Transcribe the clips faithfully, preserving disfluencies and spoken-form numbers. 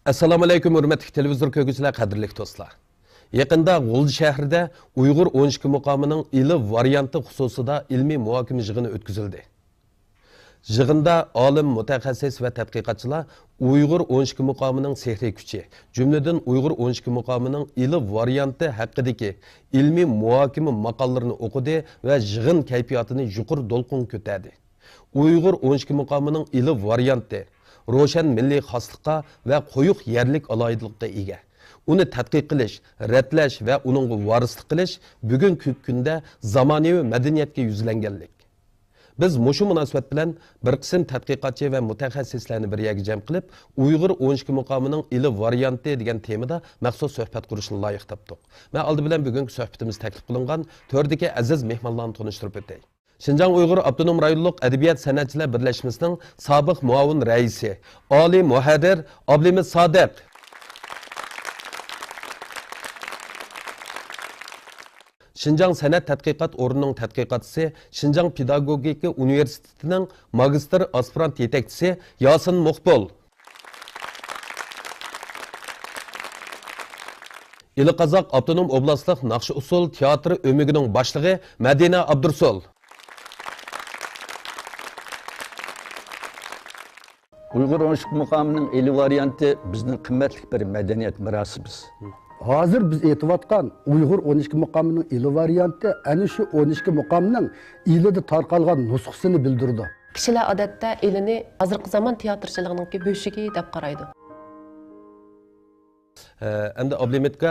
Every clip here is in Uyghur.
ئەسسالامۇئەلەيكۇم، ھۆرمەتلىك تېلېۋىزور كۆرگۈچىلەر، قەدىرلىك دوستلار! يېقىندا غۇلجا شەھىرىدە ئۇيغۇر ئون ئىككى مۇقامىنىڭ ئىلى ۋارىيانتى خۇسۇسىدا ئىلمىي مۇھاكىمە يىغىنى ئۆتكۈزۈلدى. يىغىندا ئالىم، مۇتەخەسسىس ۋە تەتقىقاتچىلار ئۇيغۇر ئون ئىككى مۇقامىنىڭ سېھرىي كۈچى، جۈملىدىن ئۇيغۇر ئون ئىككى مۇقامىنىڭ ئىلى ۋارىيانتى ھەققىدىكى ئىلمىي مۇھاكىمە ماقالىلىرىنى ئوقۇدى ۋە يىغىن كەيپىياتىنى يۇقىرى دولقۇنغا كۆتەردى. ئۇيغۇر ئون ئىككى مۇقامىنىڭ ئىلى ۋارىيانتى روشەن مىللىي خاسلىققا ۋە قويۇق يەرلىك ئالاھىدىلىققا ئىگە. ئۇنى تەتقىق قىلىش، رەتلەش ۋە ئۇنىڭغا ۋارىسلىق قىلىش بۈگۈنكى كۈندە زامانىۋى مەدەنىيەتكە يۈزلەنگەنلىك. بىز مۇشۇ مۇناسىۋەت بىلەن بىر قىسىم تەتقىقاتچى ۋە مۇتەخەسسىسلەرنى بىر يەرگە جەم قىلىپ، ئۇيغۇر ئون ئىككى مۇقامىنىڭ ئىلى ۋارىيانتى دېگەن تېمىدا مەخسۇس سۆھبەت قۇرۇشنى لايىق تاپتۇق. مەن ئالدى بىلەن بۈگۈنكى سۆھبىتىمىزدە تەكلىپ قىلىنغان تۆردىكى ئەزىز مېھمانلارنى تونۇشتۇرۇپ ئۆتەي. شىنجاڭ ئۇيغۇر ئاپتونوم رايونلۇق ئەدەبىيات سەنئەتچىلەر بىرلەشمىسىنىڭ سابىق مۇئاۋىن رەئىسى، ئالىي مۇھەررىر ئابلىمىت سادىق. شىنجاڭ سەنئەت تەتقىقات ئورنىنىڭ تەتقىقاتچىسى، شىنجاڭ پېداگوگىكا ئۇنىۋېرسىتېتىنىڭ ماگىستىر ئاسپىرانت يېتەكچىسى ياسىن مۇقبۇل. ئىلى قازاق ئاپتونوم ئوبلاستلىق ناخشا ئۇسسۇل تىياتىرى ئۆمىكىنىڭ باشلىقى مەدىنە ئابدۇرسۇل. ئۇيغۇر ئون ئىككى مۇقامىنىڭ ئىلى ۋارىيانتى بىزنىڭ قىممەتلىك بىر مەدەنىيەت مىراسىمىز. ھازىر بىز ئېيتىۋاتقان ئۇيغۇر ئون ئىككى مۇقامىنىڭ ئىلى ۋارىيانتى ئەنە شۇ ئون ئىككى مۇقامنىڭ ئىلىدا تارقالغان نۇسخىسىنى بىلدۈرىدۇ. كىشىلەر ئادەتتە ئىلىنى ھازىرقى زامان تىياتىرچىلىقىنىڭكى بۆشۈكى دەپ قارايدۇ. ئەمدى ئابلىمىتكا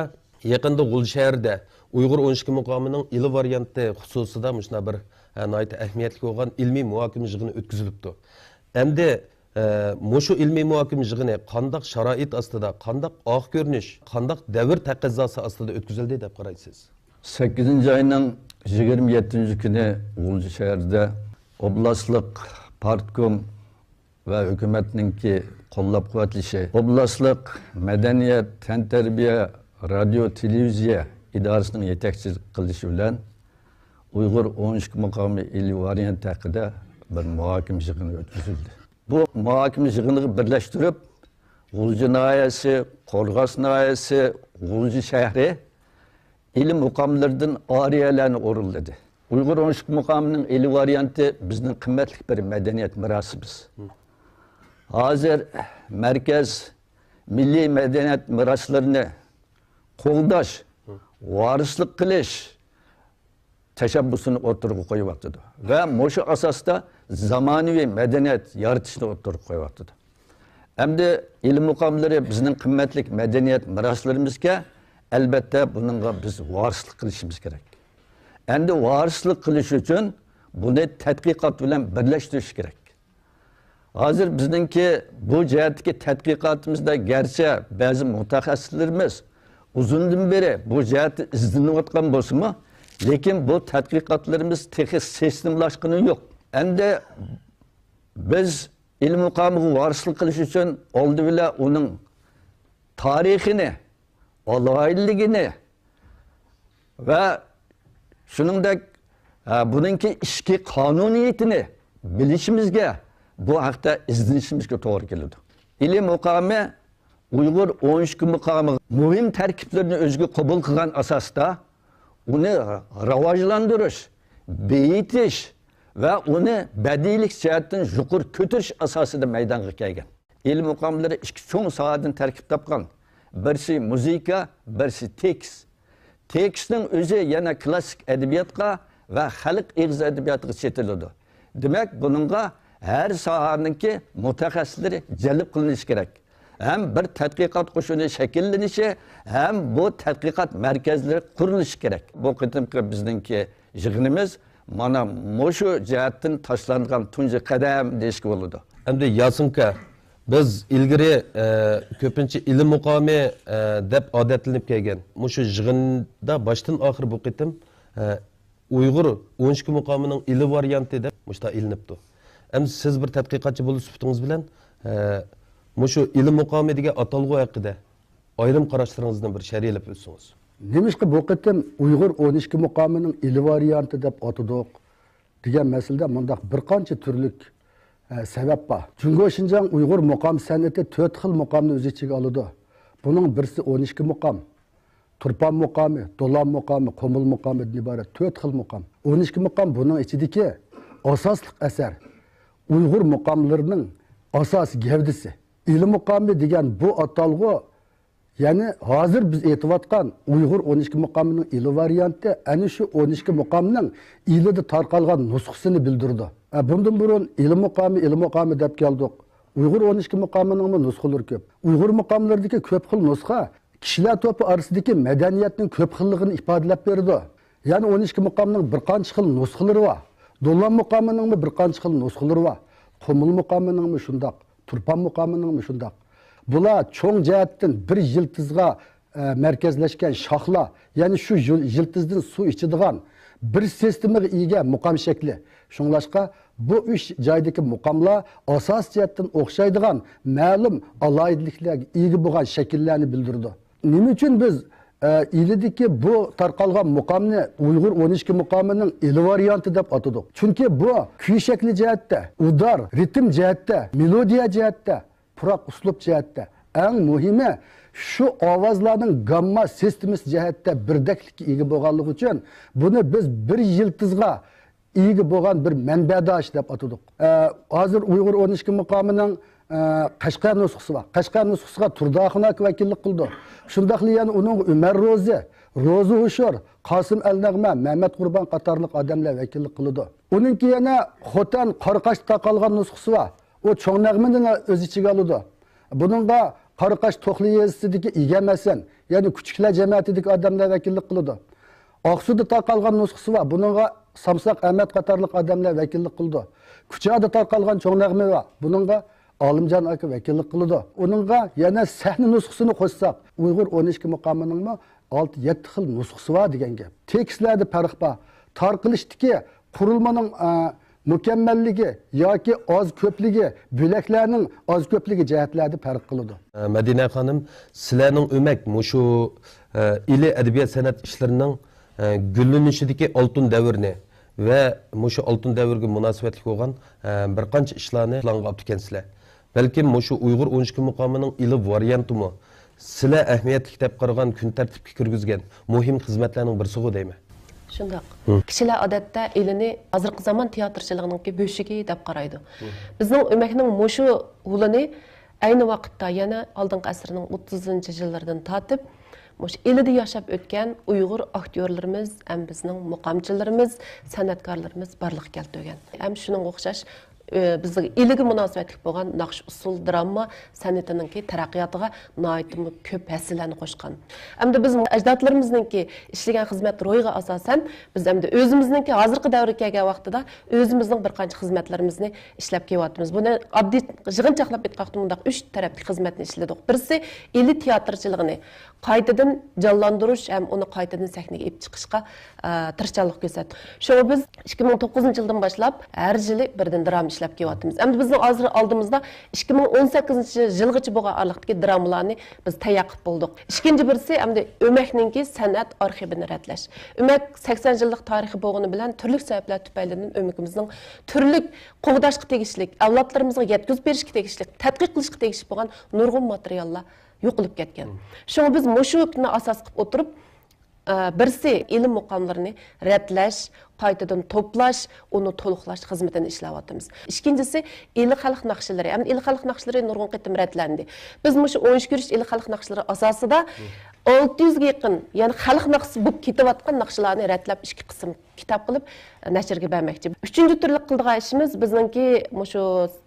يېقىندا غۇلجا شەھىرىدە ئۇيغۇر ئون ئىككى مۇقامىنىڭ ئىلى ۋارىيانتى خۇسۇسىدا مۇشۇنداق بىر، ئە، ناھايىتى ئەھمىيەتلىك بولغان ئىلمىي مۇھاكىمە يىغىنى ئۆتكۈزۈلۈپتۇ. ئەمدى، ئە، مۇشۇ ئىلمىي مۇھاكىمە يىغىنى قانداق شارائىت ئاستىدا، قانداق ئاق كۆرۈنۈش، قانداق دەۋر تەقەززاسى ئاستىدا ئۆتكۈزۈلدى دەپ قارايسىز؟ سەككىزىنچى ئاينىڭ يىگىرمە يەتتىنچى كۈنى غۇلجا شەھىرىدە ئوبلاستلىق پارتكوم ۋە ھۆكۈمەتنىڭكى قوللاپ-قۇۋۋەتلىشى، ئوبلاستلىق مەدەنىيەت، تەنتەربىيە، رادىيو، تېلېۋىزىيە ئىدارىسىنىڭ يېتەكچىلىك قىلىشى بىلەن ئۇيغۇر ئون ئىككى مۇقامى ئىلى ۋارىيانتى ھەققىدە بىر مۇھاكىمە يىغىنى ئۆتكۈزۈلدى. بۇ مۇھاكىمە يىغىنىغا بىرلەشتۈرۈپ، غۇلجا ناھىيەسى، قورغاس ناھىيەسى، غۇلجا شەھىرى، ئىلى مۇقاملىرىدىن ئارىيەلەرنى ئورۇنلىدى. ئۇيغۇر ئون ئىككى مۇقامىنىڭ ئىلى ۋارىيانتى بىزنىڭ قىممەتلىك بىر مەدەنىيەت مىراسىمىز. ھازىر مەركەز مىللىي مەدەنىيەت مىراسلىرىنى قوغداش، ۋارىسلىق قىلىش تەشەببۇسىنى ئوتتۇرىغا قويۇۋاتىدۇ ۋە مۇشۇ ئاساستا زامانىۋى مەدەنىيەت يارىتىشنى ئوتتۇرىغا قويۇۋاتىدۇ. ئەمدى ئىلى مۇقاملىرى بىزنىڭ قىممەتلىك مەدەنىيەت مىراسلىرىمىزكەن، ئەلبەتتە، بۇنىڭغا بىز ۋارىسلىق قىلىشىمىز كېرەك. ئەمدى ۋارىسلىق قىلىش ئۈچۈن بۇنى تەتقىقات بىلەن بىرلەشتۈرۈش كېرەك. ھازىر بىزنىڭكى بۇ جەھەتتىكى تەتقىقاتىمىزدا گەرچە بەزى مۇتەخەسسىسلىرىمىز ئۇزۇندىن بېرى بۇ جەھەتتە ئىزدىنىۋاتقان بولسىمۇ، لېكىن بۇ تەتقىقاتلىرىمىز تېخى سىستېمىلاشقىنى يوق. ئەمدى بىز ئىلمىي مۇقامغا ۋارىسلىق قىلىش ئۈچۈن ئالدى بىلەن ئۇنىڭ تارىخىنى، ئالاھىدىلىكىنى ۋە شۇنىڭدەك، ئە، بۇنىڭكى ئىچكى قانۇنىيىتىنى بىلىشىمىزگە، بۇ ھەقتە ئىزدىنىشىمىزگە توغرا كېلىدۇ. ئىلى مۇقامى ئۇيغۇر ئون ئىككى مۇقامى مۇھىم تەركىبلىرىنى ئۆزىگە قوبۇل قىلغان ئاساستا، ئۇنى راۋاجلاندۇرۇش، بېيىتىش ۋە ئۇنى بەدىئىيلىك جەھەتتىن يۇقىرى كۆتۈرۈش ئاساسىدا مەيدانغا كەلگەن. ئىلى مۇقاملىرى ئىككى چوڭ ساھەدىن تەركىب تاپقان. بىرسى مۇزىكا، بىرسى تېكىست. تېكىستنىڭ ئۆزى يەنە كلاسسىك ئەدەبىياتقا ۋە خەلق ئېغىز ئەدەبىياتىغا چېتىلىدۇ. دېمەك، بۇنىڭغا ھەر ساھەنىڭكى مۇتەخەسسىسلىرى جەلپ قىلىنىشى كېرەك. ھەم بىر تەتقىقات قوشۇنى شەكىللىنىشى، ھەم بۇ تەتقىقات مەركەزلىرى قۇرۇلۇشى كېرەك. بۇ قېتىمقى بىزنىڭكى يىغىنىمىز مانا مۇشۇ جەھەتتىن تاشلانغان تۇنجى قەدەم دېيىشكە بولىدۇ. ئەمدى ياسىنكا، بىز ئىلگىرى، ئە، كۆپىنچە ئىلى مۇقامى، ئە، دەپ ئادەتلىنىپ كەلگەن. مۇشۇ يىغىندا باشتىن ئاخىر بۇ قېتىم، ئە، ئۇيغۇر ئون ئىككى مۇقامىنىڭ ئىلى ۋارىيانتى دەپ مۇشۇنداق ئېلىنىپتۇ. ئەمدى سىز بىر تەتقىقاتچى بولۇش سۈپىتىڭىز بىلەن، ئە، مۇشۇ ئىلى مۇقامى دېگەن ئاتالغۇ ھەققىدە ئايرىم قاراشلىرىڭىزنى بىر شەرھلەپ ئۆتسىڭىز. نېمىشقا بۇ قېتىم ئۇيغۇر ئون ئىككى مۇقامىنىڭ ئىلى ۋارىيانتى دەپ ئاتىدۇق دېگەن مەسىلىدە مۇنداق بىر قانچە تۈرلۈك ئە، سەۋەب بار. جۇڭگو شىنجاڭ ئۇيغۇر مۇقام سەنئىتى تۆت خىل مۇقامنى ئۆز ئىچىگە ئالىدۇ. بۇنىڭ بىرسى ئون ئىككى مۇقام. تۇرپان مۇقامى، دولان مۇقامى، قۇمۇل مۇقامىدىن ئىبارەت تۆت خىل مۇقام. ئون ئىككى مۇقام بۇنىڭ ئىچىدىكى ئاساسلىق ئەسەر. ئۇيغۇر مۇقاملىرىنىڭ ئاساسىي گەۋدىسى. ئىلى مۇقامى دېگەن بۇ ئاتالغۇ، يەنى ھازىر بىز ئېيتىۋاتقان ئۇيغۇر ئون ئىككى مۇقامىنىڭ ئىلى ۋارىيانتى ئەنە شۇ ئون ئىككى مۇقامنىڭ ئىلىدە تارقالغان نۇسخىسىنى بىلدۈرىدۇ. ئە، بۇندىن بۇرۇن ئىلى مۇقامى، ئىلى مۇقامى دەپ كەلدۇق. ئۇيغۇر ئون ئىككى مۇقامىنىڭمۇ نۇسخىلىرى كۆپ. ئۇيغۇر مۇقاملىرىدىكى كۆپ خىل نۇسخا كىشىلەر توپى ئارىسىدىكى مەدەنىيەتنىڭ كۆپ خىللىقىنى ئىپادىلەپ بېرىدۇ. يەنى ئون ئىككى مۇقامنىڭ بىر قانچە خىل نۇسخىلىرى بار. دولان مۇقامىنىڭمۇ بىر قانچە خىل نۇسخىلىرى بار. قۇمۇل مۇقامىنىڭمۇ شۇنداق، تۇرپان مۇقامىنىڭمۇ شۇنداق. بۇلار چوڭ جەھەتتىن بىر يىلتىزغا، ئە، مەركەزلەشكەن شاخلار، يەنى شۇ يىل-، يىلتىزدىن سۇ ئىچىدىغان بىر سىستېمىغا ئىگە مۇقام شەكلى. شۇڭلاشقا بۇ ئۈچ جايدىكى مۇقاملار ئاساسىي جەھەتتىن ئوخشايدىغان مەلۇم ئالاھىدىلىكلەرگە ئىگە بولغان شەكىللەرنى بىلدۈرىدۇ. نېمە ئۈچۈن بىز، ئە، ئىلىدىكى بۇ تارقالغان مۇقامنى ئۇيغۇر ئون ئىككى مۇقامىنىڭ ئىلى ۋارىيانتى دەپ ئاتىدۇق؟ چۈنكى بۇ كۈي شەكلى جەھەتتە، ئۇدار، رىتىم جەھەتتە، مېلودىيە جەھەتتە، پۇراق ئۇسلۇب جەھەتتە، ئەڭ مۇھىمى، شۇ ئاۋازلارنىڭ گامما سىستېمىسى جەھەتتە بىردەكلىككە ئىگە بولغانلىقى ئۈچۈن، بۇنى بىز بىر يىلتىزغا ئىگە بولغان بىر مەنبەداش دەپ ئاتىدۇق. ئە، ھازىر ئۇيغۇر ئون ئىككى مۇقامىنىڭ، ئە، قەشقەر نۇسخىسى بار. قەشقەر نۇسخىسىغا تۇردى ئاخۇن ئاكا ۋەكىللىك قىلىدۇ. شۇنداقلا يەنە ئۇنىڭغا ئۆمەر روزى، روزى ھوشۇر، قاسىم ئەلنەغمە، مەمەت قۇربان قاتارلىق ئادەملەر ۋەكىللىك قىلىدۇ. ئۇنىڭكى يەنە خوتەن قاراقاشتا تارقالغان نۇسخىسى بار. ئۇ چوڭ نەغمىنى ئۆز ئىچىگە ئالىدۇ. بۇنىڭغا قاراقاش توخلى يېزىسىدىكى ئىگەم ھەسەن، يەنى كۈچۈكلەر جەمەتىدىكى ئادەملەر ۋەكىللىك قىلىدۇ. ئاقسۇدا تارقالغان نۇسخىسى بار. بۇنىڭغا سامساق ئەمەت قاتارلىق ئادەملەر ۋەكىللىك قىلىدۇ. كۇچادا تارقالغان چوڭ نەغمە بار. بۇنىڭغا ئالىمجان ئاكا ۋەكىللىك قىلىدۇ. ئۇنىڭغا يەنە سەھنە نۇسخىسىنى قوشساق، ئۇيغۇر ئون ئىككى مۇقامىنىڭمۇ ئالتە، يەتتە خىل نۇسخىسى بار دېگەن گەپ. تېكىستلەردە پەرق بار. تارقىلىشتىكى قۇرۇلمىنىڭ، ئە، مۇكەممەللىكى ياكى ئاز كۆپلۈكى، بۆلەكلەرنىڭ ئاز كۆپلۈكى جەھەتلەردە پەرق قىلىدۇ. مەدىنە خانىم، سىلەرنىڭ ئۆمەك مۇشۇ، ئە، ئىلى ئەدەبىيات سەنئەت ئىشلىرىنىڭ، ئە، گۈللىنىشىدىكى ئالتۇن دەۋرنى ۋە مۇشۇ ئالتۇن دەۋرگە مۇناسىۋەتلىك بولغان، ئە، بىر قانچە ئىشلارنى پىلانغا ئاپتىكەنسىلەر. بەلكىم مۇشۇ ئۇيغۇر ئون ئىككى مۇقامىنىڭ ئىلى ۋارىيانتىمۇ سىلەر ئەھمىيەتلىك دەپ قارىغان كۈن تەرتىپكە كىرگۈزگەن مۇھىم خىزمەتلەرنىڭ بىرسىغۇ دەيمەن. شۇنداق. مم. كىشىلەر ئادەتتە ئىلىنى ھازىرقى زامان تىياتىرچىلىقىنىڭكى بۆشۈكى دەپ قارايدۇ. مم. بىزنىڭ ئۆمەكنىڭ مۇشۇ ھولىنى ئەينى ۋاقىتتا يەنە ئالدىنقى ئەسىرنىڭ ئوتتۇزىنچى يىللىرىدىن تارتىپ مۇشۇ ئىلىدە ياشاپ ئۆتكەن ئۇيغۇر ئاكتيورلىرىمىز ھەم بىزنىڭ مۇقامچىلىرىمىز، سەنئەتكارلىرىمىز بارلىققا كەلتۈرگەن. ھەم شۇنىڭغا ئوخشاش، ئۆ، بىزنىڭ ئىلىگە مۇناسىۋەتلىك بولغان ناخشا ئۇسسۇل دراما سەنئىتىنىڭكى تەرەققىياتىغا ناھايىتىمۇ كۆپ ھەسسىلەرنى قوشقان. ئەمدى بىز ئەجدادلىرىمىزنىڭكى ئىشلىگەن خىزمەت روھىغا ئاساسەن، بىز ئەمدى ئۆزىمىزنىڭكى ھازىرقى دەۋرگە كەلگەن ۋاقتىدا ئۆزىمىزنىڭ بىر قانچە خىزمەتلىرىمىزنى ئىشلەپ كېلىۋاتىمىز. بۇنى ئاددىي يىغىنچاقلاپ ئېيتقاقتا مۇنداق ئۈچ تەرەپلىك خىزمەتنى ئىشلىدۇق. بىرسى ئىلى تىياتىرچىلىقىنى قايتىدىن جانلاندۇرۇش ھەم ئۇنى قايتىدىن سەھنىگە ئېلىپ چىقىشقا، ئە، تىرىشچانلىق كۆرسەتتۇق. شۇڭا بىز ئىككى مىڭ توققۇزىنچى يىلدىن باشلاپ ھەر يىلى بىردىن دىراما ئىشلەپ كېلىۋاتىمىز. ئەمدى بىزنىڭ ھازىر ئالدىمىزدا ئىككى مىڭ ئون سەككىزىنچى يىلغىچە بولغان ئارىلىقتىكى درامىلارنى بىز تەييار قىلىپ بولدۇق. ئىككىنچى بىرسى ئەمدى ئۆمەكنىڭكى سەنئەت ئارخىپىنى رەتلەش. ئۆمەك سەكسەن يىللىق تارىخى بولغىنى بىلەن تۈرلۈك سەۋەبلەر تۈپەيلىدىن ئۆمىكىمىزنىڭ تۈرلۈك قوغداشقا تېگىشلىك، ئەۋلادلىرىمىزغا يەتكۈزۈپ بېرىشكە تېگىشلىك، تەتقىق قىلىشقا تېگىشلىك بولغان نۇرغۇن ماتېرىياللار يوقىلىپ كەتكەن. مم. شۇڭا بىز مۇشۇ كۈننى ئاساس قىلىپ ئولتۇرۇپ، ئە، بىرسى ئىلى مۇقاملىرىنى رەتلەش، قايتىدىن توپلاش، ئۇنى تولۇقلاش خىزمىتىنى ئىشلەۋاتىمىز. ئىككىنچىسى، ئىلى خەلق ناخشىلىرى. ئەمدى ئىلى خەلق ناخشىلىرى نۇرغۇن قېتىم رەتلەندى. بىز مۇشۇ ئون ئىككى يۈرۈش ئىلى خەلق ناخشىلىرى ئاساسىدا مم. ئالتە يۈزگە يېقىن، يەنى خەلق ناخشىسى بولۇپ كېتىۋاتقان ناخشىلارنى رەتلەپ ئىككى قىسىم كىتاب قىلىپ نەشرگە بەرمەكچى. ئۈچىنچى تۈرلۈك قىلىدىغان ئىشىمىز بىزنىڭكى مۇشۇ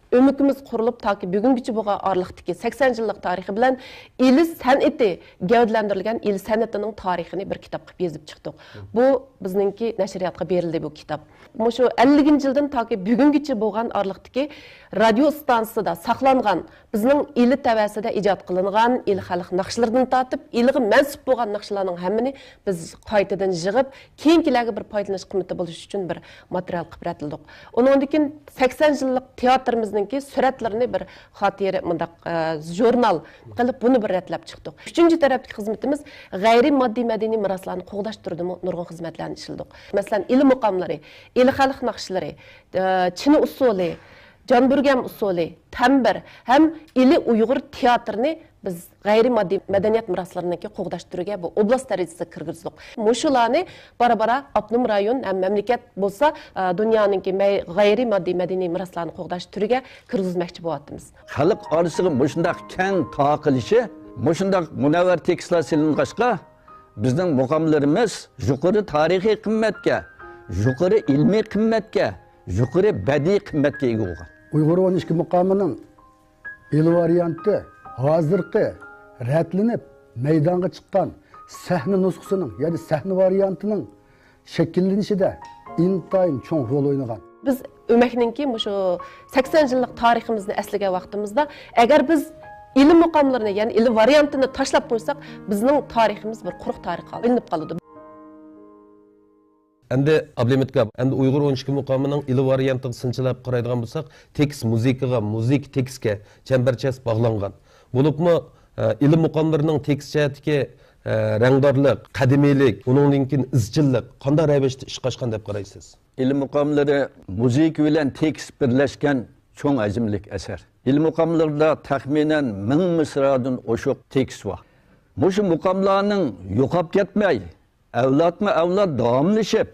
ئۆمىكىمىز قۇرۇلۇپ تاكى بۈگۈنگىچە بولغان ئارىلىقتىكى سەكسەن يىللىق تارىخى بىلەن ئىلى سەنئىتى گەۋدىلەندۈرۈلگەن ئىلى سەنئىتىنىڭ تارىخىنى بىر كىتاب قىلىپ يېزىپ چىقتۇق. بۇ بىزنىڭكى نەشرىياتقا بېرىلدى بۇ كىتاب. مۇشۇ ئەللىكىنچى يىلدىن تاكى بۈگۈنگىچە بولغان ئارىلىقتىكى رادىيو ئىستانسىسىدا ساقلانغان بىزنىڭ ئىلى تەۋەسىدە ئىجاد قىلىنغان ئىلى خەلق ناخشىلىرىدىن تارتىپ، ئىلىغا مەنسۇپ بولغان ناخشىلارنىڭ ھەممىنى بىز قايتىدىن يىغىپ، كېيىنكىلەرگە بىر پايدىلىنىش قىممىتى بولۇش ئۈچۈن بىر ماتېرىيال قىلىپ رەتلىدۇق. ئۇنىڭدىن كېيىن سەكسەن يىللىق تىياتىرىمىزنىڭكى سۈرەتلىرىنى بىر خاتىرە مۇنداق، ئە، ژۇرنال قىلىپ، بۇنى بىر رەتلەپ چىقتۇق. ئۈچىنچى تەرەپلىك خىزمىتىمىز غەيرىي ماددىي مەدەنىي مىراسلارنى قوغداش تۈرىدىمۇ نۇرغۇن خىزمەتلەرنى ئىشلىدۇق. مەسىلەن، ئىلى مۇقاملىرى، ئىلى خەلق ناخشىلىرى، ئە، چىنە ئۇسسۇلى، جانبۈرگەم ئۇسسۇلى، تەمبىر ھەم ئىلى ئۇيغۇر تىياتىرىنى بىز غەيرىي ماددىي مەدەنىيەت مىراسلىرىنىڭكى قوغداش تۈرىگە بۇ ئوبلاست دەرىجىسىگە كىرگۈزدۇق. مۇشۇلارنى بارا-بارا ئاپتونوم رايون ھەم مەملىكەت بولسا، ئە، دۇنيانىڭكى مەي-، غەيرىي ماددىي مەدەنىي مىراسلارنى قوغداش تۈرىگە كىرگۈزمەكچى بولۇۋاتىمىز. خەلق ئارىسىغا مۇشۇنداق كەڭ تارقىلىشى، مۇشۇنداق مۇنەۋۋەر تېكىستلار سېلىنغاچقا، بىزنىڭ مۇقاملىرىمىز يۇقىرى تارىخىي قىممەتكە، يۇقىرى ئىلمىي قىممەتكە، يۇقىرى بەدىئىي قىممەتكە ئىگە بولغان. ئۇيغۇر ئون ئىككى مۇقامىنىڭ ئىلى ۋارىيانتى ھازىرقى رەتلىنىپ مەيدانغا چىققان سەھنە نۇسخىسىنىڭ، يەنى سەھنە ۋارىيانتىنىڭ شەكىللىنىشىدە ئىنتايىن چوڭ رول ئوينىغان. بىز ئۆمەكنىڭكى مۇشۇ سەكسەن يىللىق تارىخىمىزنى ئەسلىگەن ۋاقتىمىزدا، ئەگەر بىز ئىلى مۇقاملىرىنى، يەنى ئىلى ۋارىيانتىنى تاشلاپ قويساق، بىزنىڭ تارىخىمىز بىر قۇرۇق تارىخقا ئايلىنىپ قالىدۇ. ئەمدى ئابلىمىت ئاكا، ئەمدى ئۇيغۇر ئون ئىككى مۇقامىنىڭ ئىلى ۋارىيانتىغا سىنچىلاپ قارايدىغان بولساق، تېكىست مۇزىكىغا، مۇزىكا تېكىستكە چەمبەرچاس باغلانغان. بولۇپمۇ، ئە، ئىلى مۇقاملىرىنىڭ تېكىست جەھەتتىكى، ئە، رەڭدارلىق، قەدىمىيلىك، ئۇنىڭدىن كېيىن ئىزچىللىق قانداق رەۋىشتە ئىشقا ئاشقان دەپ قارايسىز؟ ئىلى مۇقاملىرى مۇزىكا بىلەن تېكىست بىرلەشكەن چوڭ ھەجىملىك ئەسەر. ئىلى مۇقاملىرىدا تەخمىنەن مىڭ مىسرادىن ئوشۇق تېكىست بار. مۇشۇ مۇقاملارنىڭ يوقاپ كەتمەي، ئەۋلادمۇ ئەۋلاد داۋاملىشىپ،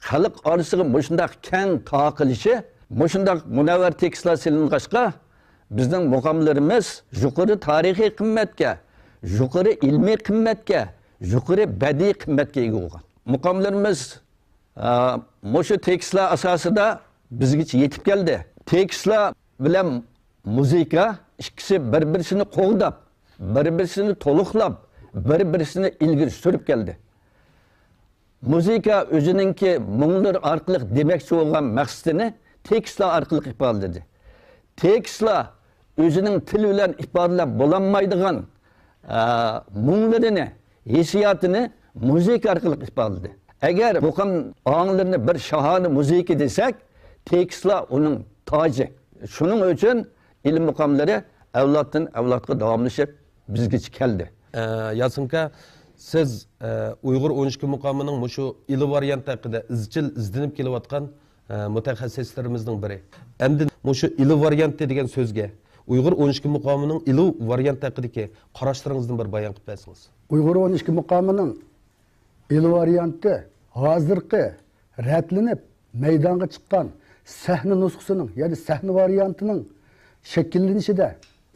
خەلق ئارىسىغا مۇشۇنداق كەڭ تارقىلىشى، مۇشۇنداق مۇنەۋۋەر تېكىستلار سېلىنغاچقا، بىزنىڭ مۇقاملىرىمىز يۇقىرى تارىخىي قىممەتكە، يۇقىرى ئىلمىي قىممەتكە، يۇقىرى بەدىئىي قىممەتكە ئىگە بولغان. مۇقاملىرىمىز، ئا، مۇشۇ تېكىستلار ئاساسىدا بىزگىچە يېتىپ كەلدى. تېكىستلار بىلەن مۇزىكا ئىككىسى بىر-بىرسىنى قوغداپ، بىر-بىرسىنى تولۇقلاپ، بىر-بىرسىنى ئىلگىرى سۈرۈپ كەلدى. مۇزىكا ئۆزىنىڭكى مۇڭلىرى ئارقىلىق دېمەكچى بولغان مەقسىتىنى تېكىستلار ئارقىلىق ئىپادىلىدى. تېكىستلار ئۆزىنىڭ تىل بىلەن ئىپادىلەپ بولالمايدىغان، ئە، مۇڭلىرىنى، ھېسسىياتىنى مۇزىكا ئارقىلىق ئىپادىلىدى. ئەگەر مۇقام ئاھاڭلىرىنى بىر شاھانە مۇزىكا دېسەك، تېكىستلار ئۇنىڭ تاجى. شۇنىڭ ئۈچۈن ئىلى مۇقاملىرى ئەۋلادتىن ئەۋلادقا داۋاملىشىپ، بىزگىچە كەلدى. ئە، ياسىن ئاكا، سىز، ئە، ئۇيغۇر ئون ئىككى مۇقامىنىڭ مۇشۇ ئىلى ۋارىيانتى ھەققىدە ئىزچىل ئىزدىنىپ كېلىۋاتقان، ئە، مۇتەخەسسىسلىرىمىزنىڭ بىرى. ئەمدى مۇشۇ ئىلى ۋارىيانتى دېگەن سۆزگە، ئۇيغۇر ئون ئىككى مۇقامىنىڭ ئىلى ۋارىيانتى ھەققىدىكى قاراشلىرىڭىزنى بىر بايان قىلىپ بەرسىڭىز. ئۇيغۇر ئون ئىككى مۇقامىنىڭ ئىلى ۋارىيانتى ھازىرقى رەتلىنىپ مەيدانغا چىققان سەھنە نۇسخىسىنىڭ، يەنى سەھنە ۋارىيانتىنىڭ شەكىللىنىشىدە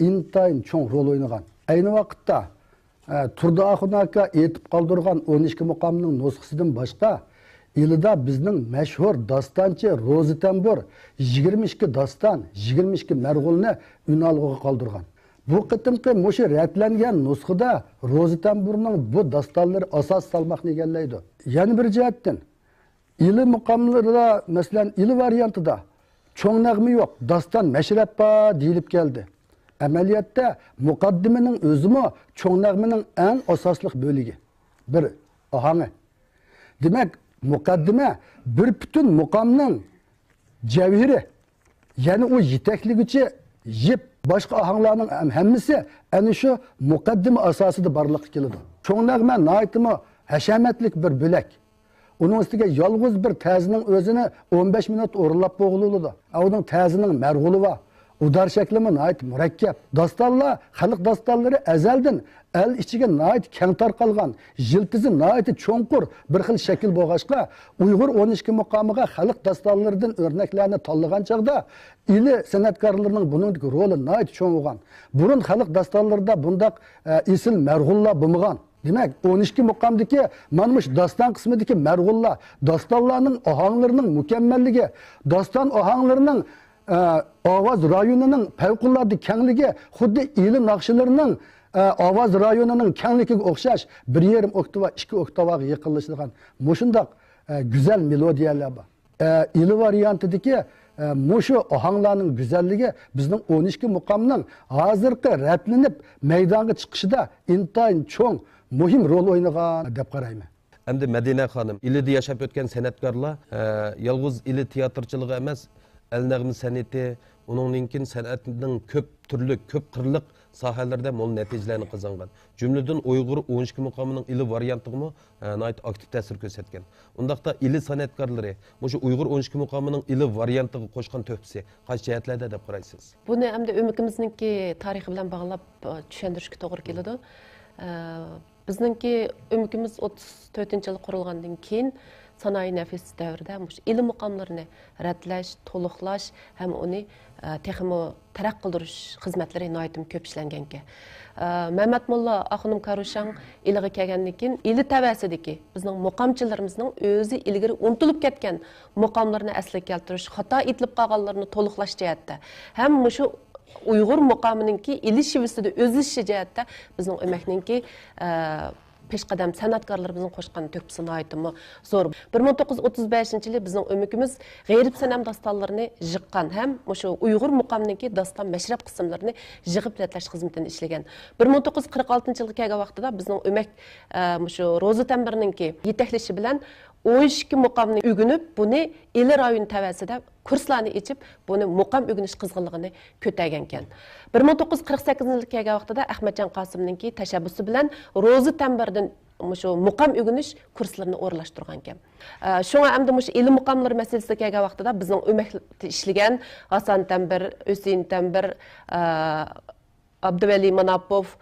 ئىنتايىن چوڭ رول ئوينىغان. ئەينى ۋاقىتتا، ئە، تۇردى ئاخۇن ئاكا ئېيتىپ قالدۇرغان ئون ئىككى مۇقامنىڭ نۇسخىسىدىن باشقا، ئىلىدا بىزنىڭ مەشھۇر داستانچى روزى تەمبۇر يىگىرمە ئىككى داستان، يىگىرمە ئىككى مەرغۇلنى ئۈنئالغۇغا قالدۇرغان. بۇ قېتىمقى مۇشۇ رەتلەنگەن نۇسخىدا روزى تەمبۇرنىڭ بۇ داستانلىرى ئاساسىي سالماقنى ئىگىلەيدۇ. يەنە بىر جەھەتتىن، ئىلى مۇقاملىرىدا، مەسىلەن، ئىلى ۋارىيانتىدا چوڭ نەغمە يوق، داستان مەشرەپ بار دېيىلىپ كەلدى. ئەمەلىيەتتە، مۇقەددىمىنىڭ ئۆزىمۇ چوڭ نەغمىنىڭ ئەڭ ئاساسلىق بۆلىكى، بىر ئاھاڭى. دېمەك، مۇقەددىمە بىر پۈتۈن مۇقامنىڭ جەۋھىرى. يەنى ئۇ يېتەكلىگۈچى يىپ، باشقا ئاھاڭلارنىڭ ھەم-، ھەممىسى ئەنە شۇ مۇقەددىمە ئاساسىدا بارلىققا كېلىدۇ. چوڭ نەغمە ناھايىتىمۇ ھەشەمەتلىك بىر بۆلەك. ئۇنىڭ ئۈستىگە يالغۇز بىر تەزىنىڭ ئۆزىنى ئون بەش مىنۇت ئورۇنلاپ بولغىلى بولىدۇ. ئۇنىڭ تەزىنىڭ مەرغۇلى بار. ئۇدار شەكلىمۇ ناھايىتى مۇرەككەپ. داستانلار، خەلق داستانلىرى ئەزەلدىن ئەل ئىچىگە ناھايىتى كەڭ تارقالغان، يىلتىزى ناھايىتى چوڭقۇر بىر خىل شەكىل بولغاچقا، ئۇيغۇر ئون ئىككى مۇقامىغا خەلق داستانلىرىدىن ئۆرنەكلەرنى تاللىغان چاغدا، ئىلى سەنئەتكارلىرىنىڭ بۇنىڭدىكى رولى ناھايىتى چوڭ بولغان. بۇرۇن خەلق داستانلىرىدا بۇنداق، ئە، ئېسىل مەرغۇللار بولمىغان. دېمەك، ئون ئىككى مۇقامدىكى مانا مۇشۇ داستان قىسمىدىكى مەرغۇللار، داستانلارنىڭ ئاھاڭلىرىنىڭ مۇكەممەللىكى، داستان ئاھاڭلىرىنىڭ، ئە، ئاۋاز رايونىنىڭ پەۋقۇلئاددە كەڭلىكى خۇددى ئىلى ناخشىلىرىنىڭ، ئە، ئاۋاز رايونىنىڭ كەڭلىكىگە ئوخشاش بىر يېرىم ئوكتاۋا، ئىككى ئوكتاۋاغا يېقىنلىشىدىغان مۇشۇنداق، ئە، گۈزەل مېلودىيەلەر بار. ئە، ئىلى ۋارىيانتىدىكى، ئە، مۇشۇ ئاھاڭلارنىڭ گۈزەللىكى بىزنىڭ ئون ئىككى مۇقامنىڭ ھازىرقى رەتلىنىپ مەيدانغا چىقىشىدا ئىنتايىن چوڭ، مۇھىم رول ئوينىغان دەپ قارايمەن. ئەمدى مەدىنە خانىم، ئىلىدە ياشاپ ئۆتكەن سەنئەتكارلار، ئە، يالغۇز ئىلى تىياتىرچىلىقى ئەمەس، ئەل نەغمە سەنئىتى، ئۇنىڭدىن كېيىن سەنئەتنىڭ كۆپ تۈرلۈك، كۆپ قىرلىق ساھەلەردە مول نەتىجىلەرنى قازانغان. جۈملىدىن ئۇيغۇر ئون ئىككى مۇقامىنىڭ ئىلى ۋارىيانتىغىمۇ، ئە، ناھايىتى ئاكتىپ تەسىر كۆرسەتكەن. ئۇنداقتا ئىلى سەنئەتكارلىرى مۇشۇ ئۇيغۇر ئون ئىككى مۇقامىنىڭ ئىلى ۋارىيانتىغا قوشقان تۆھپىسى قايسى جەھەتلەردە دەپ قارايسىز؟ بۇنى ئەمدى ئۆمىكىمىزنىڭكى تارىخى بىلەن باغلاپ، ئە، چۈشەندۈرۈشكە توغرا كېلىدۇ. ئە، بىزنىڭكى ئۆمىكىمىز ئوتتۇز تۆتىنچى يىلى قۇرۇلغاندىن كېيىن، سانائىي نەفىس دەۋرىدە مۇشۇ ئىلى مۇقاملىرىنى رەتلەش، تولۇقلاش ھەم ئۇنى، ئە، تېخىمۇ تەرەققىي قىلدۇرۇش خىزمەتلىرى ناھايىتىمۇ كۆپ ئىشلەنگەنىكەن. ئە، مەمەت موللا ئاخۇنۇم كاروشاڭ ئىلىغا كەلگەندىن كېيىن، ئىلى تەۋەسىدىكى بىزنىڭ مۇقامچىلىرىمىزنىڭ ئۆزى ئىلگىرى ئۇنتۇلۇپ كەتكەن مۇقاملىرىنى ئەسلىگە كەلتۈرۈش، خاتا ئېيتىلىپ قالغانلىرىنى تولۇقلاش جەھەتتە ھەم مۇشۇ ئۇيغۇر مۇقامىنىڭكى ئىلى شېۋىسىدا ئۆزلىشىشى جەھەتتە بىزنىڭ ئۆمەكنىڭكى، ئە، پېشقەدەم سەنئەتكارلىرىمىزنىڭ قوشقان تۆھپىسى ناھايىتىمۇ زور. بىر مىڭ توققۇز يۈز ئوتتۇز بەشىنچى يىلى بىزنىڭ ئۆمىكىمىز غېرىب سەنەم داستانلىرىنى يىغقان ھەم مۇشۇ ئۇيغۇر مۇقامىنىڭكى داستان مەشرەپ قىسىملىرىنى يىغىپ رەتلەش خىزمىتىنى ئىشلىگەن. بىر مىڭ توققۇز يۈز قىرىق ئالتىنچى يىلغا كەلگەن ۋاقتىدا بىزنىڭ ئۆمەك، ئە، مۇشۇ روزا تەمبىرنىڭكى يېتەكلىشى بىلەن ئون ئىككى مۇقامنى ئۆگىنىپ، بۇنى ئىلى رايونى تەۋەسىدە كۇرسلارنى ئېچىپ، بۇنى مۇقام ئۆگىنىش قىزغىنلىقىنى كۆتەرگەنكەن. بىر مىڭ توققۇز يۈز قىرىق سەككىزىنچى يىلى كەلگەن ۋاقتىدا ئەخمەتجان قاسىمنىڭكى تەشەببۇسى بىلەن روزى تەمبىردىن مۇشۇ مۇقام ئۆگىنىش كۇرسلىرىنى ئورۇنلاشتۇرغانكەن. ئە، شۇڭا ئەمدى مۇشۇ ئىلى مۇقاملىرى مەسىلىسىگە كەلگەن ۋاقتىدا بىزنىڭ ئۆمەكتە ئىشلىگەن ھاسان تەمبىر، ھۈسەيىن تەمبىر، ئە، ئابدۇۋەلى ماناپوف،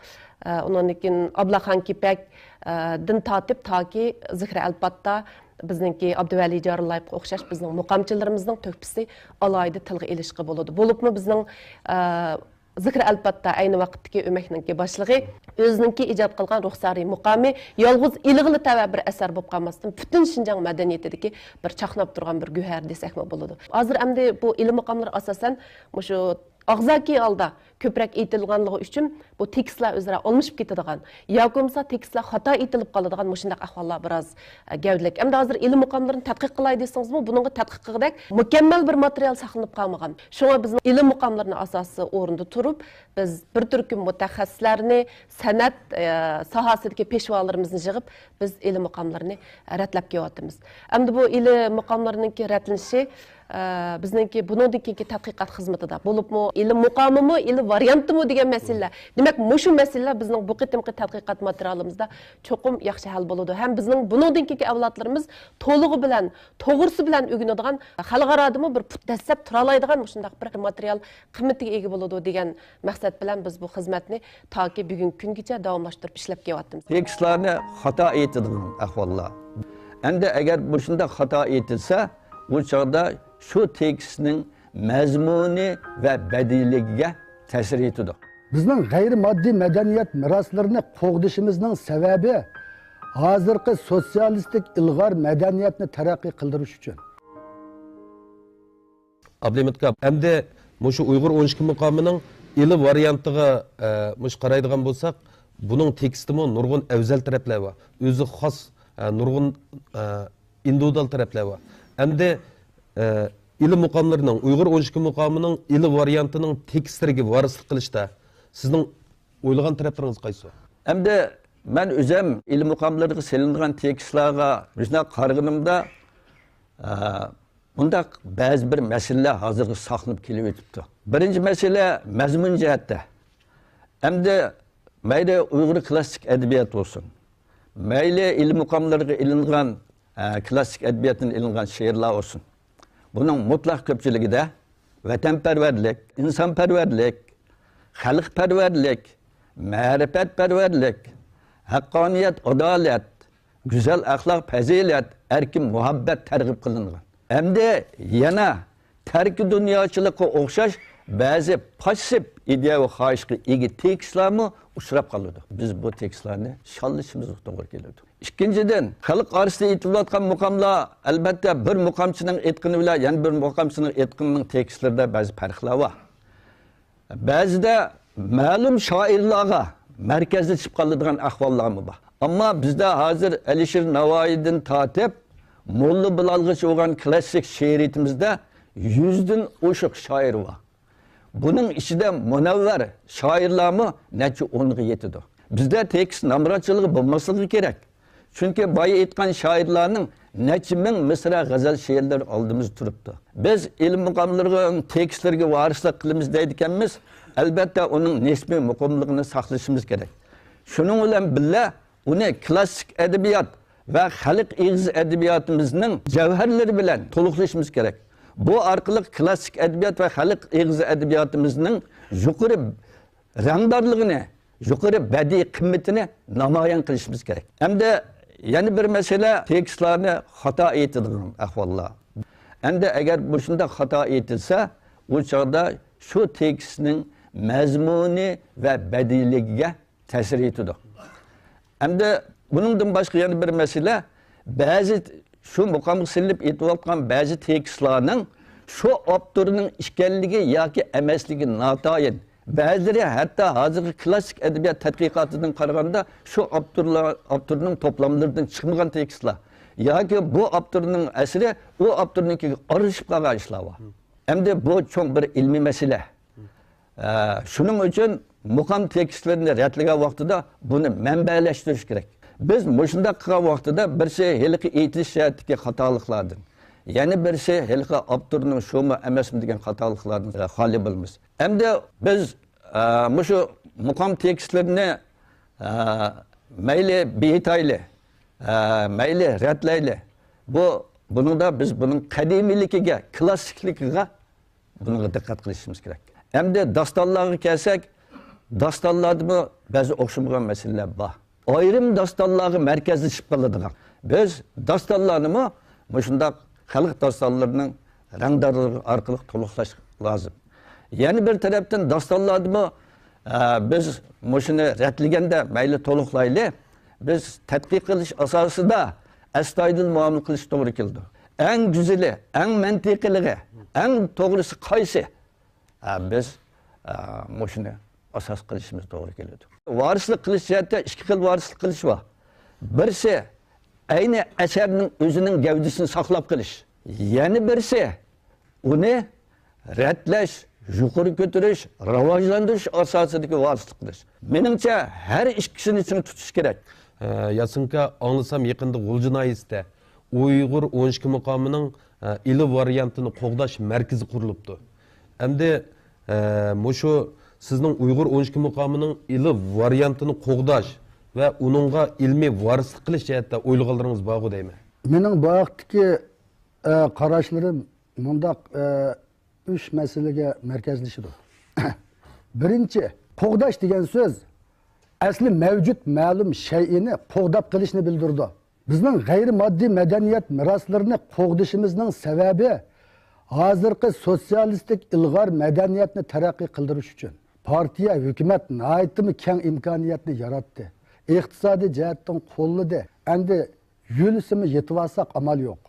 ئە، ئۇنىڭدىن كېيىن ئابلاخان كېپەك، ئە، دىن تارتىپ تاكى زىكرى ئەلپاتتا، بىزنىڭكى ئابدۇۋەلى جارۇللايېۋقا ئوخشاش بىزنىڭ مۇقامچىلىرىمىزنىڭ تۆھپىسى ئالاھىدە تىلغا ئېلىشقا بولىدۇ. بولۇپمۇ بىزنىڭ، ئە، زىكرى ئەلپاتتا ئەينى ۋاقىتتىكى ئۆمەكنىڭكى باشلىقى ئۆزىنىڭكى ئىجاد قىلغان رۇخسارى مۇقامى يالغۇز ئىلىغىلا تەۋە بىر ئەسەر بولۇپ قالماستىن، پۈتۈن شىنجاڭ مەدەنىيىتىدىكى بىر چاقناپ تۇرغان بىر گۆھەر دېسەكمۇ بولىدۇ. ھازىر ئەمدى بۇ ئىلى مۇقاملىرى ئاساسەن مۇشۇ ئاغزاكى ھالدا كۆپرەك ئېيتىلغانلىقى ئۈچۈن بۇ تېكىستلەر ئۆزئارا ئالمىشىپ كېتىدىغان ياكى بولمىسا تېكىستلار خاتا ئېيتىلىپ قالىدىغان مۇشۇنداق ئەھۋاللار بىراز، ئە، گەۋدىلىك. ئەمدى ھازىر ئىلى مۇقاملىرىنى تەتقىق قىلاي دېسىڭىزمۇ، بۇنىڭغا تەتقىق قىلغۇدەك مۇكەممەل بىر ماتېرىيال ساقلىنىپ قالمىغان. شۇڭا بىزنىڭ ئىلى مۇقاملىرىنى ئاساسىي ئورۇندا تۇرۇپ، بىز بىر تۈركۈم مۇتەخەسسىسلەرنى، سەنئەت، ئە، ساھەسىدىكى پېشۋالىرىمىزنى يىغىپ، بىز ئىلى مۇقاملىرىنى رەتلەپ كېلىۋاتىمىز. ئەمدى بۇ ئىلى مۇقاملىرىنىڭكى رەتلىنىشى، ئە، بىزنىڭكى بۇنىڭدىن كېيىنكى تەتقىقات خىزمىتىدە، بولۇپمۇ ئىلى مۇقامىمۇ، ئىلى ۋارىيانتىمۇ دېگەن مەسىلىلەر. دېمەك، مۇشۇ مەسىلىلەر بىزنىڭ بۇ قېتىمقى تەتقىقات ماتېرىيالىمىزدا چوقۇم ياخشى ھەل بولىدۇ. ھەم بىزنىڭ بۇنىڭدىن كېيىنكى ئەۋلادلىرىمىز تولۇقى بىلەن، توغرىسى بىلەن ئۆگىنىدىغان، خەلقئارادىمۇ بىر پۇت دەسسەپ تۇرالايدىغان مۇشۇنداق بىر ماتېرىيال قىممىتىگە ئىگە بولىدۇ دېگەن مەقسەت بىلەن بىز بۇ خىزمەتنى تاكى بۈگۈنكى كۈنگىچە داۋاملاشتۇرۇپ ئىشلەپ كېلىۋاتىمىز. تېكىستلارنى خاتا ئېيتىدىغان ئەھۋاللار. ئەمدى ئەگەر مۇشۇنداق خاتا ئېيتىلسە، ئۇ چاغدا شۇ تېكىستنىڭ مەزمۇنى ۋە بەدىلىگە تەسىر يېتىدۇ. بىزنىڭ غەيرىي ماددىي مەدەنىيەت مىراسلىرىنى قوغدىشىمىزنىڭ سەۋەبى ھازىرقى سوتسىيالىستىك ئىلغار مەدەنىيەتنى تەرەققىي قىلدۇرۇش ئۈچۈن. ئابلىمىت ئاكا، ئەمدى مۇشۇ ئۇيغۇر ئون ئىككى مۇقامىنىڭ ئىلى ۋارىيانتىغا، ئە، مۇشۇ قارايدىغان بولساق، بۇنىڭ تېكىستىمۇ نۇرغۇن ئەۋزەل تەرەپلەر بار. ئۆزى خاس، ئە، نۇرغۇن، ئە، ئىندىۋىدۇئال تەرەپلەر بار. ئەمدى، ئە، ئىلى مۇقاملىرىنىڭ، ئۇيغۇر ئون ئىككى مۇقامىنىڭ ئىلى ۋارىيانتىنىڭ تېكىستلىرىگە ۋارىسلىق قىلىشتا سىزنىڭ ئويلىغان تەرەپلىرىڭىز قايسى؟ ئەمدى مەن ئۆزۈم ئىلى مۇقاملىرىغا سېلىنغان تېكىستلارغا مۇشۇنداق قارىغىنىمدا، ئە، بۇنداق بەزى بىر مەسىلىلەر ھازىرغا ساقلىنىپ كېلىۋېتىپتۇ. بىرىنچى مەسىلە مەزمۇن جەھەتتە. ئەمدى مەيلى ئۇيغۇر كلاسسىك ئەدەبىيات بولسۇن، مەيلى ئىلى مۇقاملىرىغا ئېلىنغان، ئە، كلاسسىك ئەدەبىياتتىن ئېلىنغان شېئىرلار بولسۇن، بۇنىڭ مۇتلەق كۆپچىلىكىدە ۋەتەنپەرۋەرلىك، ئىنسانپەرۋەرلىك، خەلقپەرۋەرلىك، مەرىپەتپەرۋەرلىك، ھەققانىيەت، ئادالەت، گۈزەل ئەخلاق، پەزىلەت، ئەركىن مۇھەببەت تەرغىب قىلىنغان. ئەمدى يەنە تەركىي دۇنياچىلىققا ئوخشاش بەزى پاسسىپ ئىدىيەۋى خاھىشقا ئىگە تېكىستلارمۇ ئۇچراپ قالىدۇ. بىز بۇ تېكىستلارنى شاللىشىمىزغا توغرا كېلىدۇ. ئىككىنچىدىن، خەلق ئارىسىدا ئېيتىلىۋاتقان مۇقاملار، ئەلبەتتە، بىر مۇقامچىنىڭ ئېيتقىنى بىلەن يەنە بىر مۇقامچىنىڭ ئېيتقىنىنىڭ تېكىستلىرىدا بەزى پەرقلەر بار. بەزىدە مەلۇم شائىرلارغا مەركەزلىشىپ قالىدىغان ئەھۋاللارمۇ بار. ئەمما بىزدە ھازىر ئەلىشىر نەۋائىدىن تارتىپ موللا بىلالغىچە بولغان كلاسسىك شېئىرىيىتىمىزدە يۈزدىن ئوشۇق شائىر بار. بۇنىڭ ئىچىدە مۇنەۋۋەر شائىرلارمۇ نەچچە ئونغا يېتىدۇ. بىزدە تېكىست نامراتچىلىقى بولماسلىقى كېرەك. چۈنكى بايا ئېيتقان شائىرلارنىڭ نەچچە مىڭ مىسرا غەزەل شېئىرلىرى ئالدىمىزدا تۇرۇپتۇ. بىز ئىلىم مۇقاملىرىغا، تېكىستلىرىگە ۋارىسلىق قىلىمىز دەيدىكەنمىز، ئەلبەتتە، ئۇنىڭ نىسپىي مۇقىملىقىنى ساقلىشىمىز كېرەك. شۇنىڭ بىلەن بىللە، ئۇنى كلاسسىك ئەدەبىيات ۋە خەلق ئېغىز ئەدەبىياتىمىزنىڭ جەۋھەرلىرى بىلەن تولۇقلىشىمىز كېرەك. بۇ ئارقىلىق كلاسسىك ئەدەبىيات ۋە خەلق ئېغىز ئەدەبىياتىمىزنىڭ يۇقىرى رەڭدارلىقىنى، يۇقىرى بەدىئىي قىممىتىنى نامايان قىلىشىمىز كېرەك. ئەمدى يەنە بىر مەسىلە، تېكىستلارنى خاتا ئېيتىدىغان ئەھۋاللار. ئەمدى ئەگەر مۇشۇنداق خاتا ئېيتىلسە، ئۇ چاغدا شۇ تېكىستنىڭ مەزمۇنى ۋە بەدىئىيلىكىگە تەسىر يېتىدۇ. ئەمدى بۇنىڭدىن باشقا يەنە بىر مەسىلە، بەزى شۇ مۇقامغا سېلىنىپ ئېيتىلىۋاتقان بەزى تېكىستلارنىڭ شۇ ئاپتورنىڭ ئىكەنلىكى ياكى ئەمەسلىكى ناتايىن. بەزىلىرى ھەتتا ھازىرقى كلاسسىك ئەدەبىيات تەتقىقاتىدىن قارىغاندا شۇ ئاپتورلار، ئاپتورنىڭ توپلاملىرىدىن چىقمىغان تېكىستلار ياكى بۇ ئاپتورنىڭ ئەسىرى ئۇ ئاپتورنىڭكىگە ئارىلىشىپ قالغان ئىشلار بار. ئەمدى بۇ چوڭ بىر ئىلمىي مەسىلە. ئە، شۇنىڭ ئۈچۈن مۇقام تېكىستلىرىنى رەتلىگەن ۋاقتىدا بۇنى مەنبەلەشتۈرۈش كېرەك. بىز مۇشۇنداق قىلغان ۋاقتىدا بىرسى ھېلىقى ئېيتىلىش جەھەتتىكى خاتالىقلاردىن، يەنە بىرسى ھېلىقى ئاپتورنىڭ شۇمۇ ئەمەسمۇ دېگەن خاتالىقلاردىن خالىي بولىمىز. ئەمدى بىز، ئە، مۇشۇ مۇقام تېكىستلىرىنى، ئە، مەيلى بېيىتايلى، ئە، مەيلى رەتلەيلى. بۇ، بۇنىڭدا بىز بۇنىڭ قەدىمىيلىكىگە، كلاسسىكلىكىغا بۇنىڭغا دىققەت قىلىشىمىز كېرەك. ئەمدى داستانلارغا كەلسەك، داستانلاردىمۇ بەزى ئوخشىمىغان مەسىلىلەر بار. ئايرىم داستانلارغا مەركەزلىشىپ قالىدىغان. بىز داستانلارنىمۇ مۇشۇنداق خەلق داستانلىرىنىڭ رەڭدارلىقى ئارقىلىق تولۇقلاش لازىم. يەنە بىر تەرەپتىن داستانلاردىمۇ، ئە، بىز مۇشۇنى رەتلىگەندە مەيلى تولۇقلايلى، بىز تەتقىق قىلىش ئاساسىدا ئەستايىدىل مۇئامىلە قىلىش توغرا كېلىدۇ. ئەڭ گۈزىلى، ئەڭ مەنتىقىيلىقى، ئەڭ توغرىسى قايسى؟ ھە، بىز، ئە، مۇشۇنى ئاساس قىلىشىمىز توغرا كېلىدۇ. ۋارىسلىق قىلىش جەھەتتە ئىككى خىل ۋارىسلىق قىلىش بار. بىرسى ئەينى ئەسەرنىڭ ئۆزىنىڭ گەۋدىسىنى ساقلاپ قېلىش. يەنە بىرسى ئۇنى رەتلەش، يۇقىرى كۆتۈرۈش، راۋاجلاندۇرۇش ئاساسىدىكى ۋارىسلىق قىلىش. مېنىڭچە، ھەر ئىككىسىنى چىڭ تۇتۇش كېرەك. ئە، ياسىنكا، ئاڭلىسام يېقىندا غۇلجا ناھىيەسىدە ئۇيغۇر ئون ئىككى مۇقامىنىڭ، ئە، ئىلى ۋارىيانتىنى قوغداش مەركىزى قۇرۇلۇپتۇ. ئەمدى، ئە، مۇشۇ سىزنىڭ ئۇيغۇر ئون ئىككى مۇقامىنىڭ ئىلى ۋارىيانتىنى قوغداش ۋە ئۇنىڭغا ئىلمىي ۋارىسلىق قىلىش جەھەتتە ئويلىغانلىرىڭىز بارغۇ دەيمەن. مېنىڭ بۇ ھەقتىكى، ئە، قاراشلىرىم مۇنداق، ئە، ئۈچ مەسىلىگە مەركەزلىشىدۇ. بىرىنچى، قوغداش دېگەن سۆز ئەسلى مەۋجۇت مەلۇم شەيئىنى قوغداپ قېلىشنى بىلدۈرىدۇ. بىزنىڭ غەيرىي ماددىي مەدەنىيەت مىراسلىرىنى قوغدىشىمىزنىڭ سەۋەبى، ھازىرقى سوتسىيالىستىك ئىلغار مەدەنىيەتنى تەرەققىي قىلدۇرۇش ئۈچۈن پارتىيە، ھۆكۈمەت ناھايىتىمۇ كەڭ ئىمكانىيەتنى ياراتتى. ئىقتىسادىي جەھەتتىن قوللىدى. ئەمدى يۆلىسىمۇ يېتىۋالساق ئامال يوق.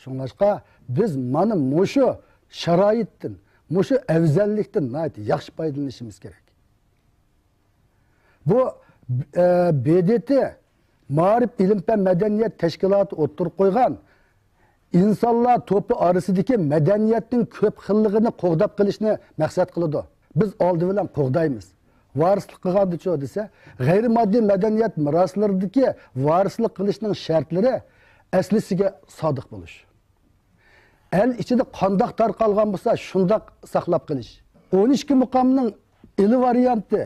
شۇڭلاشقا بىز مانا مۇشۇ شارائىتتىن، مۇشۇ ئەۋزەللىكتىن ناھايىتى ياخشى پايدىلىنىشىمىز كېرەك. بۇ، ئە، ب د ت مائارىپ، ئىلىم-پەن، مەدەنىيەت تەشكىلاتى ئوتتۇرىغا قويغان ئىنسانلار توپى ئارىسىدىكى مەدەنىيەتنىڭ كۆپ خىللىقىنى قوغداپ قېلىشنى مەقسەت قىلىدۇ. بىز ئالدى بىلەن قوغدايمىز. ۋارىسلىق قىلغاندىچۇ دېسە، غەيرىي ماددىي مەدەنىيەت مىراسلىرىدىكى ۋارىسلىق قىلىشنىڭ شەرتلىرى ئەسلىسىگە سادىق بولۇش. ئەل ئىچىدە قانداق تارقالغان بولسا، شۇنداق ساقلاپ قېلىش. ئون ئىككى مۇقامنىڭ ئىلى ۋارىيانتى،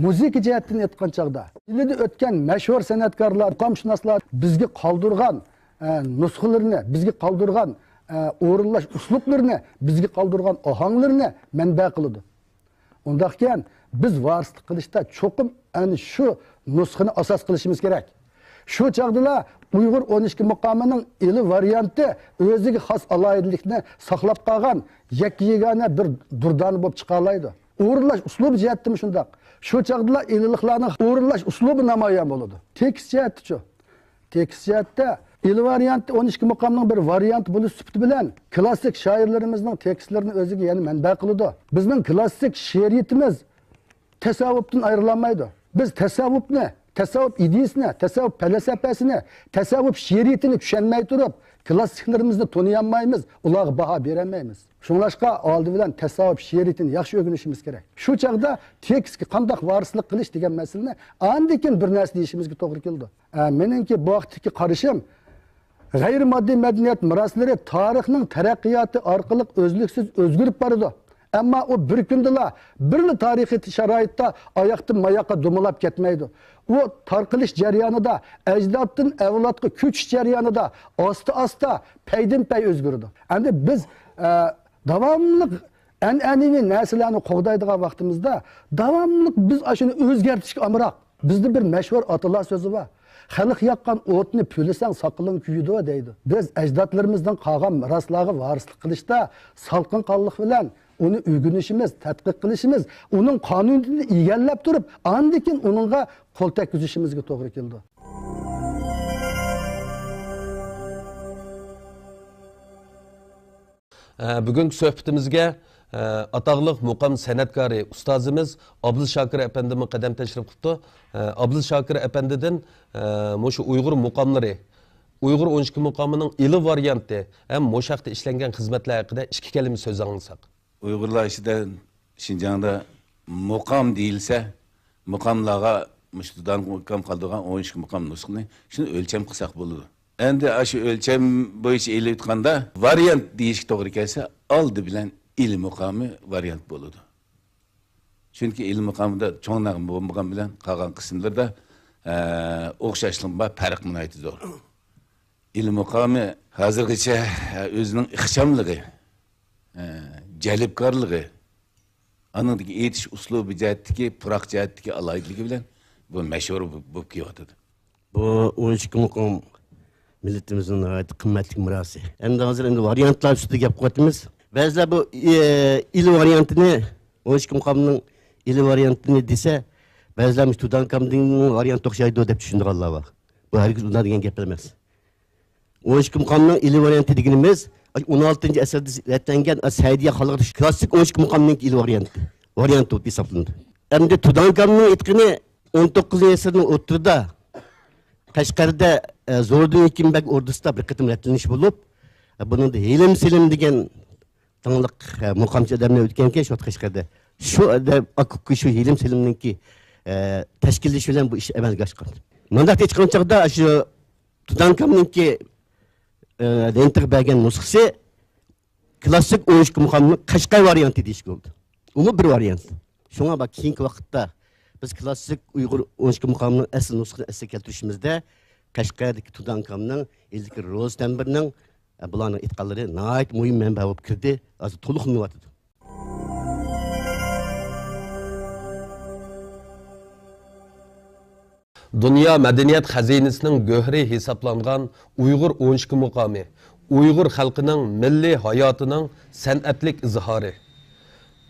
مۇزىكا جەھەتتىن ئېيتقان چاغدا، ئىلىدە ئۆتكەن مەشھۇر سەنئەتكارلار، مۇقامشۇناسلار بىزگە قالدۇرغان، ئە، نۇسخىلىرىنى، بىزگە قالدۇرغان، ئە، ئورۇنلاش ئۇسلۇبلىرىنى، بىزگە قالدۇرغان ئاھاڭلىرىنى مەنبە قىلىدۇ. ئۇنداقكەن، بىز ۋارىسلىق قىلىشتا چوقۇم ئەنە شۇ نۇسخىنى ئاساس قىلىشىمىز كېرەك. شۇ چاغدىلا ئۇيغۇر ئون ئىككى مۇقامىنىڭ ئىلى ۋارىيانتى ئۆزىگە خاس ئالاھىدىلىكنى ساقلاپ قالغان يەككە يېگانە بىر دۇردانە بولۇپ چىقالايدۇ. ئورۇنلاش ئۇسلۇبى جەھەتتىمۇ شۇنداق. شۇ چاغدىلا ئىلىلىقلارنىڭ ئورۇنلاش ئۇسلۇبى نامايان بولىدۇ. تېكىست جەھەتتىچۇ؟ تېكىست جەھەتتە ئىلى ۋارىيانتى ئون ئىككى مۇقامنىڭ بىر ۋارىيانتى بولۇش سۈپىتى بىلەن كلاسسىك شائىرلىرىمىزنىڭ تېكىستلىرىنى ئۆزىگە يەنە مەنبە قىلىدۇ. بىزنىڭ كلاسسىك شېئىرىيىتىمىز تەسەۋۋۇپتىن ئايرىلالمايدۇ. بىز تەسەۋۋۇپنى، تەسەۋۋۇپ ئىدىيىسىنى، تەسەۋۋۇپ پەلسەپىسىنى، تەسەۋۋۇپ شېئىرىيىتىنى چۈشەنمەي تۇرۇپ، كلاسسىكلىرىمىزنى تونۇيالمايمىز، ئۇلارغا باھا بېرەلمەيمىز. شۇڭلاشقا ئالدى بىلەن تەسەۋۋۇپ شېئىرىيىتىنى ياخشى ئۆگىنىشىمىز كېرەك. شۇ چاغدا تېكىستكە قانداق ۋارىسلىق قىلىش دېگەن مەسىلىنى ئاندىن كېيىن بىر نەرسە دېيىشىمىزگە توغرا كېلىدۇ. ئە، مېنىڭكى بۇ ھەقتىكى قارىشىم، غەيرىي ماددىي مەدەنىيەت مىراسلىرى تارىخنىڭ تەرەققىياتى ئارقىلىق ئۈزلۈكسىز ئۆزگىرىپ بارىدۇ. ئەمما ئۇ بىر كۈندىلا، بىرلا تارىخىي شارائىتتا ئاياقتىن ماياققا دومىلاپ كەتمەيدۇ. ئۇ تارقىلىش جەريانىدا، ئەجدادتىن ئەۋلادقا كۆچۈش جەريانىدا ئاستا-ئاستا، پەيدىن-پەي ئۆزگىرىدۇ. ئەمدى بىز، ئە، داۋاملىق ئەنئەنىۋى نەرسىلەرنى قوغدايدىغان ۋاقتىمىزدا، داۋاملىق بىز ئاشۇنى ئۆزگەرتىشكە ئامراق. بىزدە بىر مەشھۇر ئاتىلار سۆزى بار. «خەلق ياققان ئوتنى پۈۋلىسەڭ، ساقىلىڭ كۆيىدۇ» دەيدۇ. بىز ئەجدادلىرىمىزدىن قالغان مىراسلارغا ۋارىسلىق قىلىشتا سالقىن قانلىق بىلەن ئۇنى ئۆگىنىشىمىز، تەتقىق قىلىشىمىز، ئۇنىڭ قانۇنىيىتىنى ئىگىلەپ تۇرۇپ، ئاندىن كېيىن ئۇنىڭغا قول تەگكۈزۈشىمىزگە توغرا كېلىدۇ. ئە، بۈگۈنكى سۆھبىتىمىزگە، ئە، ئاتاقلىق مۇقام سەنئەتكارى، ئۇستازىمىز ئابدۇل شاكىر ئەپەندىمۇ قەدەم تەشرىپ قىپتۇ. ئە، ئابدۇل شاكىر ئەپەندىدىن، ئە، مۇشۇ ئۇيغۇر مۇقاملىرى، ئۇيغۇر ئون ئىككى مۇقامىنىڭ ئىلى ۋارىيانتى ھەم مۇشۇ ھەقتە ئىشلەنگەن خىزمەتلەر ھەققىدە ئىككى كەلىمە سۆز ئاڭلىساق. ئۇيغۇرلار ئىچىدە شىنجاڭدا مۇقام دېيىلسە، مۇقاملارغا مۇشۇ دۇدان مۇقام قالدۇرغان ئون ئىككى مۇقام نۇسخىنى شۇنى ئۆلچەم قىلساق بولىدۇ. ئەمدى ئاشۇ ئۆلچەم بويىچە ئېلىۋېتقاندا، ۋارىيانت دېيىشكە توغرا كەلسە، ئالدى بىلەن ئىلى مۇقامى ۋارىيانت بولىدۇ. چۈنكى ئىلى مۇقامىدا چوڭ نەغمە بولمىغان بىلەن قالغان قىسىملىرىدا، ئە، ئوخشاشلىقمۇ بار، پەرق ناھايىتى زور. ئىلى مۇقامى ھازىرغىچە، ئە، ئۆزىنىڭ ئىخچاملىقى، ئە، جەلپكارلىقى، ئانىڭدىكى ئېيتىش ئۇسلۇبى جەھەتتىكى، پۇراق جەھەتتىكى ئالاھىدىلىكى بىلەن بۇ مەشھۇر بولۇپ كېلىۋاتىدۇ. بۇ ئون ئىككى مۇقام مىللىتىمىزنىڭ ناھايىتى قىممەتلىك مىراسى. ئەمدى ھازىر ئەمدى ۋارىيانتلار ئۈستىدە گەپ قىلىۋاتىمىز. بەزىلەر بۇ، ئى-، ئىلى ۋارىيانتىنى، ئون ئىككى مۇقامنىڭ ئىلى ۋارىيانتىنى دېسە، بەزىلەر مۇشۇ تۇدانكامدىن ۋارىيانت ئوخشايدۇ دەپ چۈشىنىدىغانلار بار. بۇ ھەرگىز ئۇنداق دېگەن گەپلەر ئەمەس. ئون ئىككى مۇقامنىڭ ئىلى ۋارىيانتى دېگىنىمىز، ئاشۇ ئون ئالتىنچى ئەسىردە سۈرەتلەنگەن، ئاشۇ سەئدىيە خالىغا كلاسسىك ئون ئىككى مۇقامنىڭ ئىلى ۋارىيانتى، ۋارىيانتى بولۇپ ھېسابلىنىدۇ. ئەمدى تۇدانكامنىڭ ئېيتقىنى ئون توققۇزىنچى ئەسىرنىڭ ئوتتۇرىدا قەشقەردە، ئە، زوردۇن ھېكىم بەگ ئوردىسىدا بىر قېتىم رەتلىنىش بولۇپ، ئە، بۇنىڭدا ھېلىم سېلىم دېگەن داڭلىق، ئە، مۇقامچى ئادەملەر ئۆتكەنكەن شۇ ۋاقىت قەشقەردە. شۇ ئادەم، ئاكا-ئۇكا شۇ ھېلىم سېلىمنىڭكى، ئە، تەشكىللىشى بىلەن بۇ ئىش ئەمەلگە ئاشقان. مۇنداق ئېيتقان چاغدا شۇ تۇدانكامنىڭكى، ئە، لېنتىغا بەرگەن نۇسخىسى كلاسسىك ئون ئىككى مۇقامنىڭ قەشقەر ۋارىيانتى دېيىشكە بولىدۇ. ئۇمۇ بىر ۋارىيانت. شۇڭا بار كېيىنكى ۋاقىتتا بىز كلاسسىك ئۇيغۇر ئون ئىككى مۇقامنىڭ ئەسلى نۇسخىسىنى ئەسلىگە كەلتۈرۈشىمىزدە، قەشقەردىكى تۇدانكامنىڭ، ئىلىدىكى روز تەمبىرنىڭ، ئە، بۇلارنىڭ ئېيتقانلىرى ناھايىتى مۇھىم مەنبە بولۇپ كىردى، ھازىر تولۇقلىنىۋاتىدۇ. دۇنيا مەدەنىيەت خەزىنىسىنىڭ گۆھىرى ھېسابلانغان ئۇيغۇر ئون ئىككى مۇقامى، ئۇيغۇر خەلقىنىڭ مىللىي ھاياتىنىڭ سەنئەتلىك ئىزھارى.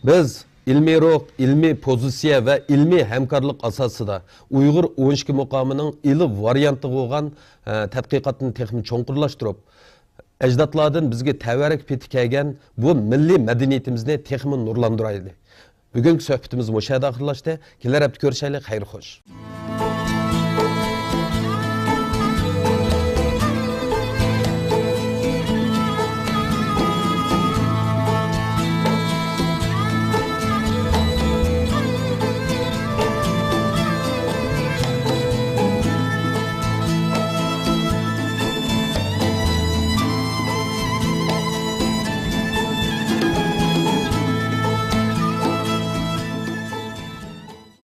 بىز ئىلمىي روھ، ئىلمىي پوزىتسىيە ۋە ئىلمىي ھەمكارلىق ئاساسىدا ئۇيغۇر ئون ئىككى مۇقامىنىڭ ئىلى ۋارىيانتىغا بولغان، ئە، تەتقىقاتنى تېخىمۇ چوڭقۇرلاشتۇرۇپ، ئەجدادلاردىن بىزگە تەۋەررۈك پېتى كەلگەن بۇ مىللىي مەدەنىيىتىمىزنى تېخىمۇ نۇرلاندۇرايلى. بۈگۈنكى سۆھبىتىمىز مۇشۇ يەردە ئاخىرلاشتى. كېلەر ھەپتە كۆرۈشەيلى. خەير خوش.